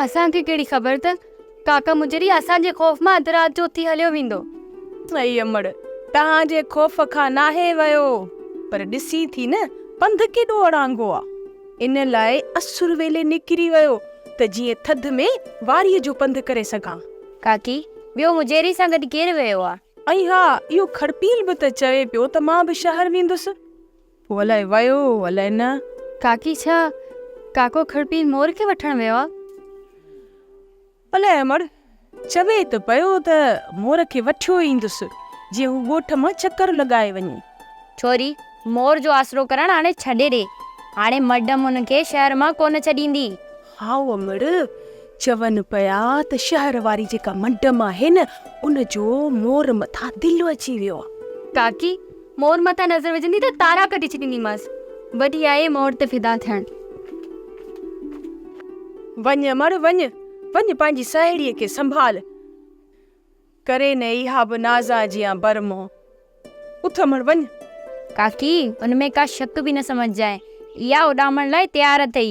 اسان کي ڪهڙي خبر ته ڪاڪا مجري اسان جي خوف مان اڌ رات جو اٿي هليو ويندو. ائي امڙ، توهان جي خوف کان ناهي ويو، پر ڏسين ٿي نه پنڌ ڪيڏو اڙانگو آ. ان لاء اسر ويلي نڪري ويو ته جيئن ٿڌ ۾ واريء جو پنڌ ڪري سگهان. ڪاڪي، ٻيو مجيري سان گڏ ڪير ويو آ؟ ائي ها، اهو کڙپيل به ته چوي پيو ته مان به شهر ويندس. پوء الائي ويو الائي نه. ڪاڪي ڇا ڪاڪو کڙپيل مور کي وٺڻ ويو آ؟ الائي امڙ، چوي ته پيو ته مور کي وٺيو ايندس، جيئن هو ڳوٺ مان چڪر لڳائي وڃي. ڇوري، مور جو آسرو ڪرڻ هاڻي ڇڏي ڏي. هاڻي مئڊم هن کي شهر مان ڪونه ڇڏيندي. هائو امڙ، چون پيا ته شهر واري جيڪا مئڊم آهي نه، ان جو مور مٿان دل اچي ويو آ. ڪاڪي، مور مٿان نظر وجهندي ته تارا ڪڍي ڇڏينديمانس. وڏي آهي مور تي فدا ٿيڻ. وڃ امڙ وڃ، وڃ پنهنجي ساهيڙيء کي سنڀال. ڪري نه اها به نازان جيان برمو. اٿ امڙ وڃ. ڪاڪي، ان ۾ ڪا شڪ به نه سمجهجانء. اها اڏامڻ لاء تيار اٿئي.